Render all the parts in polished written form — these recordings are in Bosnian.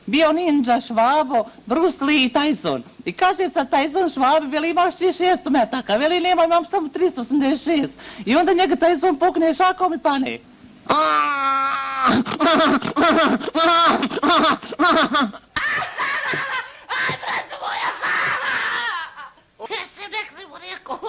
Bio ninja, Švabo, Bruce Lee i Tyson. I kaže sad Tyson Švabi, veli imaš ti 600 metaka, veli nema, imam samo 386. I onda njega Tyson pukne šakom i pane. Aj, braćo moja! Jesi nek si mu rekao?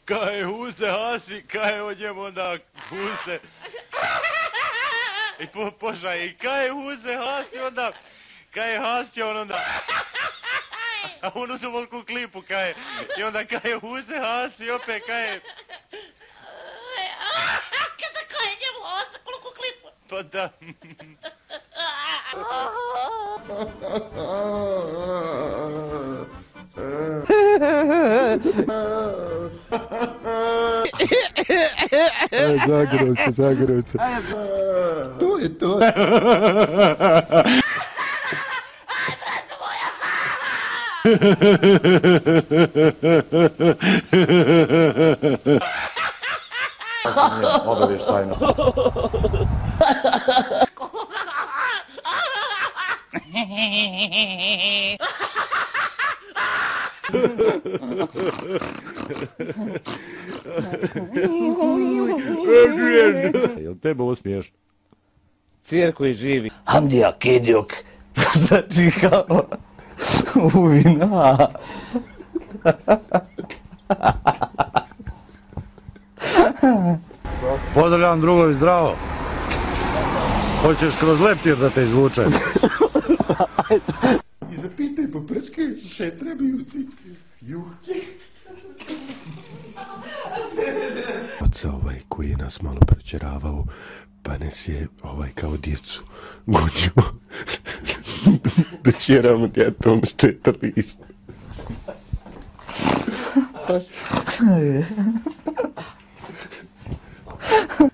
Kaj Huse hasi, kaj od njemu onda Huse. I pošaj, i kaj Huse hasi onda, kaj hasi on onda. A on uzeo volku klipu, kaj, i onda kaj Huse hasi, opet kaj. Kada kaj njemu hasi, koliko klipu? Pa da. Zagrevce. To je to. Aj, braćo moja! Obavještajno. Jel tebe ovo smiješno? Cijer koji živi. Hamdija Kedjok, poznati kao Uvina. Pozdravljam drugovi, zdravo. Hoćeš kroz leptir da te izvučem? I zapitaj po prske, še trebaju ti juhke. Oca koji je nas malo prečeravao, pa nas je kao djecu gonio da čeramo djetom s 4 lista.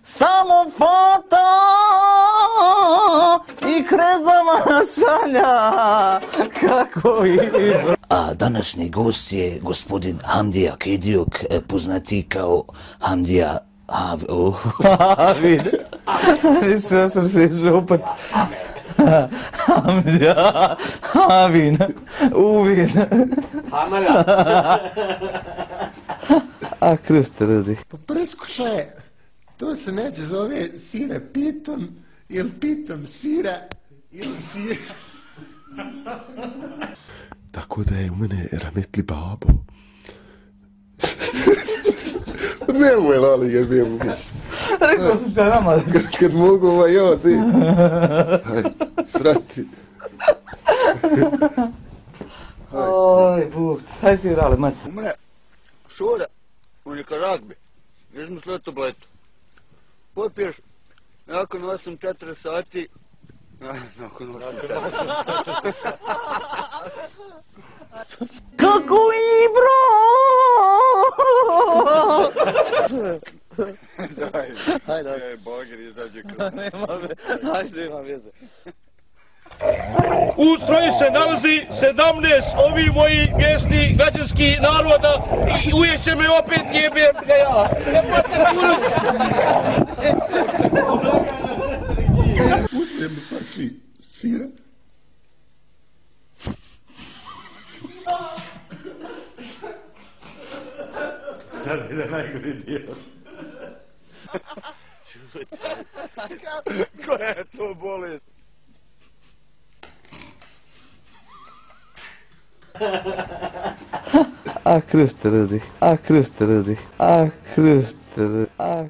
Samo foto i krezama sanja, kako i... A današnji gost je gospodin Hamdija Kedjok, poznati kao Hamdija Havin. Mislio sam se župat. Hamdija Havin. Uvin. Hamara. A krv te rodi. Pa preskušaj, to se neće zove sire piton, ili piton sira, ili sira. Tako da je u mene rametli babo. Nemoj, Lali, jer bi umiš. Rekao sam te nama. Kad mogu ja, ti. Hajde, srati. Oj, Bog, hajde ti rali, mati. U mene šura u Nikaragvi, izmislio tabletu. Popiješ nakon 8-4 sati, nakon 8 Kako i bro! Hajde, Boger izađe kroz. Hajde, ima veze. U stroju se nalazi 17 ovih mojih mjesnih građanskih naroda i uvijek će me opet jebem ga ja. Uzmem svači sira. Sad ide najgori dio. Koja je to bolest? A krv te rodi, a krv te rodi, a krv te rodi, a